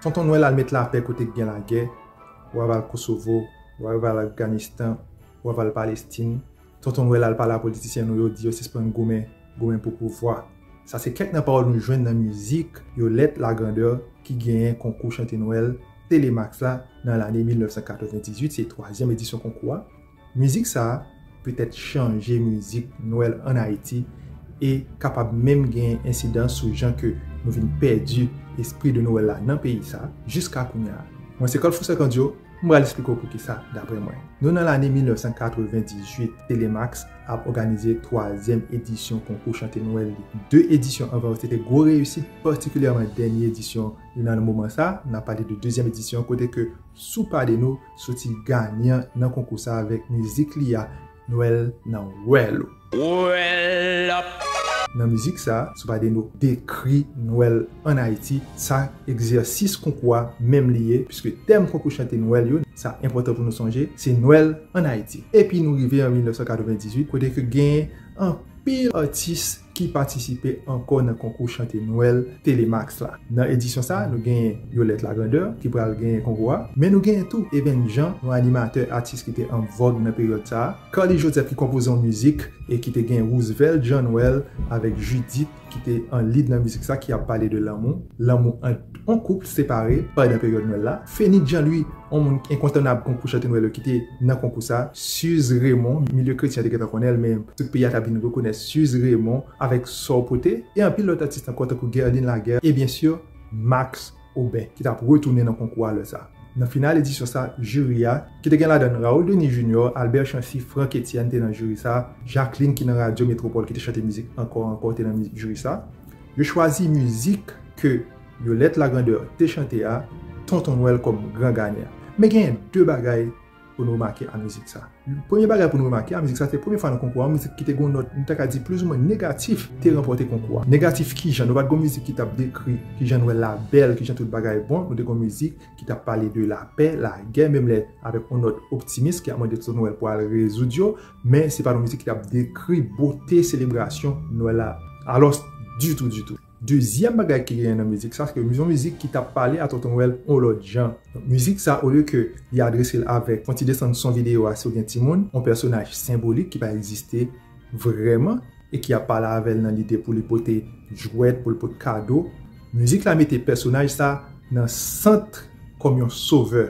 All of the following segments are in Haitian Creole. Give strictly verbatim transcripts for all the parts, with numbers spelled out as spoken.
Tonton Nwèl al met lapè kote k gen lagè, w ava al Kosovo, w ava al Afganistan, w ava al Palestin. Tonton Nwèl al pale a politisyen nou yo, di yo sispann goumen, goumen pou pouvwa. Sa se kèk nan pawòl nou jwenn nan mizik Yolette Lagrandeur ki genyen konkou chante Nwèl Telemax la nan lane mil nèf san katrevendizuit, se twazyèm edisyon konkou a. Mizik sa a petèt chanje mizik Nwèl ann Ayiti e kapab menm gen ensidans sou jan ke nou vin pèdi espri de Nwèl la nan peyi sa a jiska kounye a. Mwen se Colfoussec Andio, m pral esplike w poukisa, daprè mwen. Nou nan lane mil nèf san katrevendizuit, Telemax ap òganize twazyèm edisyon konkou chante Nwèl li. De edisyon anvan yo se te gwo reyisit, patikilyèman dènye edisyon li nan moman sa. N ap pale de dezyèm edisyon kote ke Sou Pa de Nou soti ganyan nan konkou sa avèk mizik li a, Nwèl nan Wèl ou. Nan mizik sa, Sou Pa de Nou dekri Nwèl ann Ayiti. Sa egzèsis konkou a menm li ye, piske tèm konkou chante Nwèl yo, sa enpòtan pou nou sonje, se Nwèl ann Ayiti. Epi nou rive an mil nèf san katrevendizuit, kote ke genyen anpil atis ki patisipe ankò nan konkou chante Nwèl Telemax la. Nan edisyon sa, nou genyen Yolette Lagrandeur ki pral genyen konkou a, men nou genyen tou Even Jean, yon animatè atis ki te an vòg nan peryòd sa a, Carly Joseph ki konpoze yon mizik e ki te gen Roosevelt Jean Noël avèk Judith ki te an lead nan mizik sa, ki ap pale de lanmou, lanmou ant yon koup separe pandan peryòd Nwèl la. Fenit Jean Louis, yon moun enkontanab konkou chante Nwèl yo ki te nan konkou sa. Suze Raymond, milye kretyen te gentan konnen l, men tout peyi a t ap vin rekonèt Suze Raymond avèk Sa w pote, e anpil lòt atis ankò tankou Guerline Laguerre e byen si Max Aubin ki t ap retounen nan konkou a lè sa. Nan final edisyon sa, jiri a, ki te gen ladan l Raoul Denis Junior, Albert Chancy, Franck Etienne te nan jiri sa, Jacqueline ki nan Radyo Metropole ki te chante mizik Ankò Ankò te nan mi- jiri sa. Yo chwazi mizik ke Yolette Lagrandeur te chante a, Tonton Nwèl kòm gran ganyan. Men genyen de bagay pou nou remake a mizik sa. Premye bagay pou nou remake a mizik sa, se premye fwa nan konkou a, yon mizik ki te gen yon nòt, nou ta ka di plizoumwen negatif, te ranpòte konkou a. Negatif kijan? Nou pa t gen yon mizik ki t ap dekri kijan Nwèl la bèl, kijan tout bagay bon. Nou te gen yon mizik ki t ap pale de lapè, lagè, menm lè avèk yon nòt optimis ki ap mande Tonton Nwèl pou al rezoud yo, men se pa t yon mizik ki t ap dekri bote selebrasyon Nwèl la. Alòs, ditou, ditou. Dezyèm bagay ki genyen nan mizik sa, se ke yon mizik ki t ap pale a Tonton Nwèl yon lòt jan. Mizik sa, olye ke li adrese l avèk, fè yon ti desann son videyo a si w gen timoun, yon pèsonaj senbolik ki pa egziste vrèman e ki ap pale avè l nan lide pou li pote jwèt, pou l pote kado. Mizik la mete pèsonaj sa nan sant kòm yon sovè,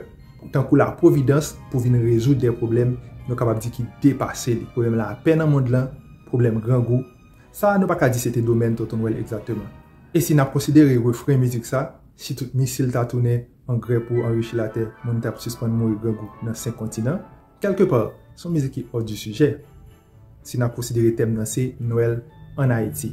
tankou la pwovidans pou vin rezoud de pwoblèm, nou kapab di ki depase li. Pwoblèm lapè nan mond lan, pwoblèm grangou, sa nou pa ka di se te domèn Tonton Nwèl egzakteman. E si n ap konsidere refren mizik sa, si tout misil ta tounen angrè pou anrichi latè, moun t ap sispann mouri grangou nan senk kontinan, kèlkepa, se yon mizik ki hors du sujet. Si n ap konsidere tèm nan se Nwèl ann Ayiti.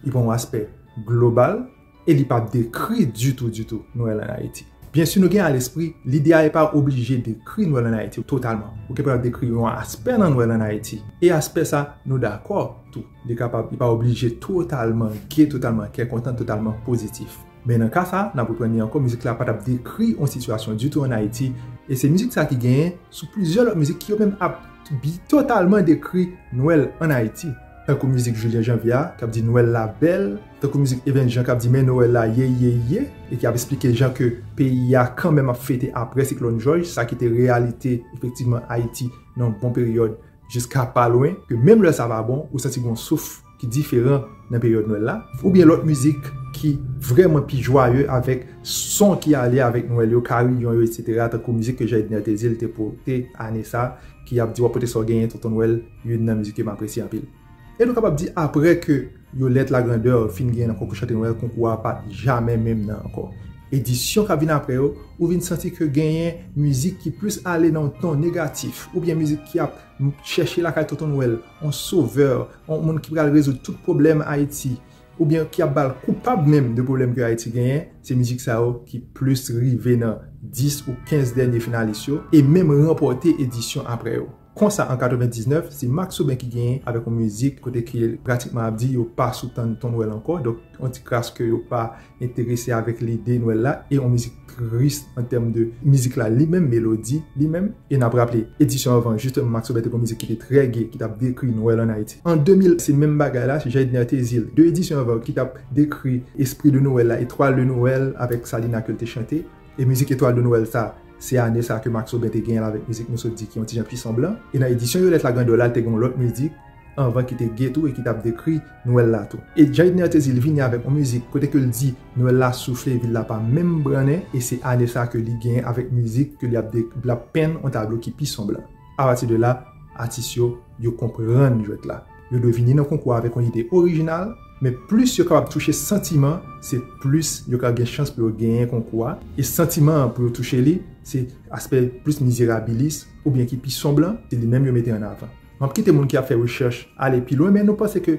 Li pran yon aspè global, e li pa dekri ditou, ditou Nwèl ann Ayiti. Byen si nou gen a lespri, lide a e pa oblije dekri Nwèl ann Ayiti totalman. Ou kapab dekri yon aspè nan Nwèl ann Ayiti. E aspè sa, nou dakò tou. Li kapab, li pa oblije totalman gay, totalman kè kontan, totalman pozitif. Men nan ka sa, n ap reprann li ankò, mizik la pa t ap dekri yon sitiyasyon ditou ann Ayiti. E se mizik sa ki genyen sou plizyè lòt mizik ki yo menm ap bi- totalman dekri Nwèl ann Ayiti. Tankou mizik Julien Janvier a, k ap di Nwèl la bèl, tankou mizik Even Jean k ap di men Nwèl la ye, ye, ye, e ki ap esplike jan ke peyi a kanmenm ap fete apre siklòn Jòj, sa ki te reyalite, efektivman, Ayiti nan yon bon peryòd jiska pa lwen, ke menm lè sa pa bon, ou santi gen yon souf ki diferan nan peryòd Nwèl la, oubyen lòt mizik ki vrèman pi jwaye avèk son ki ale avèk Nwèl yo, kariyon yo, etsetera, tankou mizik ke Jean Edner te di l te pote ane sa, ki ap di w ap pote sa w genyen, Tonton Nwèl, youn nan mizik ke m apresye anpil. E nou kapab di apre ke Yolette Lagrandeur fin genyen nan konkou chante Nwèl, konkou a pa t jamè menm nan ankò. Edisyon k ap vin apre yo, ou vin santi ke genyen mizik ki plis ale nan yon ton negatif, oubyen mizik ki ap chèche lakay Tonton Nwèl, yon sovè, yon moun ki pral rezoud tout pwoblèm Ayiti, oubyen ki ap ba l koupab menm de pwoblèm ke Ayiti genyen, se mizik sa yo ki plis rive nan dis ou kenz dènye finalis yo, e menm ranpòte edisyon apre yo. Konsa, an katrevendiznèf, se Max Aubin ki genyen avèk yon mizik kote ke pratikman ap di yo pa sou tann ton Nwèl ankò. Donk, yon ti kras ke yo pa enterese avèk lide Nwèl la, e yon mizik tris an tèm de mizik la li menm, melodi li menm. E n ap raple, edisyon anvan, jisteman, Max Aubin te gen yon mizik ki te trè ge, ki t ap dekri Nwèl ann Ayiti. An de mil, se menm bagay la, se Jean Edner Thézil, de edisyon anvan, ki t ap dekri espri de Nwèl la, Étoile de Noël avèk Salina ke l te chante. E mizik Etwal de Nwèl sa, se ane sa ke Max Aubin te genyen l avèk mizik nou sot di ki yon ti jan pi sanblan. E nan edisyon Yolette Lagandol la, l te gen yon lòt mizik anvan ki te ge tou e ki t ap dekri Nwèl la tou. E Jean Edner Thézil vini avèk yon mizik kote ke l di Nwèl la soufle, vil la pa menm brannen, e se ane sa ke li genyen avèk mizik ke li ap de-, l ap penn yon tablo ki pi sanblan. Apati de la, atis yo, yo konprann jwèt la. Yo dwe vini nan konkou a avèk yon ide orijinal, men plis yo kapab touche santiman, se plis yo ka gen chans pou yo genyen konkou a. E santiman an pou yo touche li, se aspè plis mizerabilis oubyen ki pi sanblan, se li menm yo mete an avan. M ap kite moun ki ap fè rechèch ale pi lwen, men nou panse ke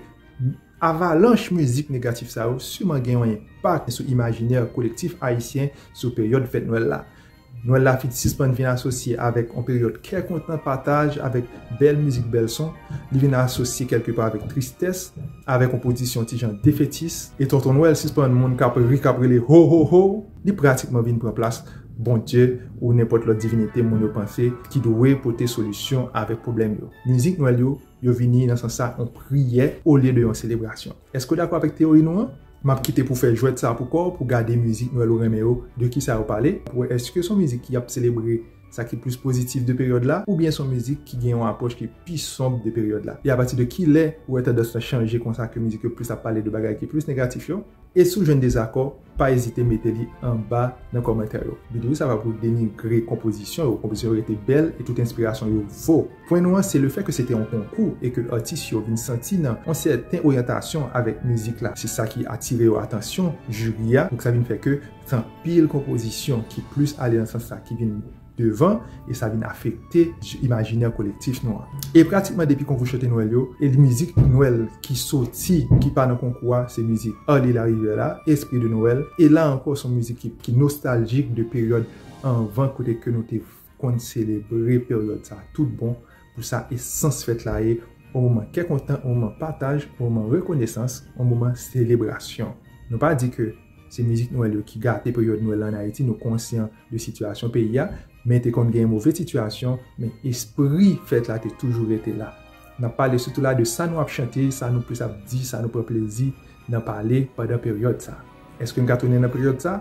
avalanch mizik negatif sa yo siman gen yon enpak sou imajinè kolektif ayisyen sou peryòd fèt Nwèl la. Nwèl la fin sispann vin asosye avèk yon peryòd kè kontan, pataj, avèk bèl mizik, bèl son. Li vin asosye kèlkepa avèk tristès, avèk yon pozisyon ti jan defetis. E Tonton Nwèl sispann moun k ap ri, k ap rele ho, ho, ho. Li pratikman vin pran plas Bondye ou nenpòt lòt divinite moun yo panse ki dwe pote solisyon avèk pwoblèm yo. Mizik Nwèl yo, yo vini nan sans sa yon priyè olye de yon selebrasyon. Èske w dakò avèk teyori nou an? M ap kite pou fè jwèt sa pou kò w, pou gade mizik Nwèl ou renmen yo, de kisa yo pale, pou wè èske se yon mizik ki ap selebre sa ki plis pozitif de peryòd la, oubyen se yon mizik ki gen yon apwòch ki pi sonb de peryòd la. E apati de kilè ou wè tandans lan chanje konsa ke mizik yo plis ap pale de bagay ki plis negatif yo? E si w jwenn dezakò, pa ezite mete li anba nan kòmantè yo. Videyo sa pa pou denigre konpozisyon yo. Konpozisyon yo rete bèl e tout enspirasyon yo vo. Pwen nou an, se lefèt ke se te yon konkou e ke atis yo vin santi nan yon sèten oryantasyon avèk mizik la. Se sa ki atire yo atansyon jiri a. Donk sa vin fè ke se anpil konpozisyon ki plis ale nan sans sa ki vin devan, e sa vin afekte imajinè kolektif nou an. E pratikman depi konkou chante Nwèl yo, e mizik Nwèl ki soti, ki pa nan konkou a, se mizik Arly Larivière la, Esprit de Noël. E la ankò, se yon mizik ki, ki nostaljik de peryòd anvan kote ke nou te konn selebre peryòd sa tout bon pou sa esans fèt la ye, yon moman kè kontan, yon moman pataj, yon moman rekonesans, yon moman selebrasyon. Nou pa di ke se mizik Nwèl yo ki gate peryòd Nwèl la ann Ayiti, nou konsyan de sitiyasyon peyi a, men te konn gen move sitiyasyon, men espri fèt la te toujou rete la. N ap pale sitou la de sa nou ap chante, sa nou plis ap di, sa nou pran plezi nan pale pandan peryòd sa. Èske n ka tounen nan peryòd sa?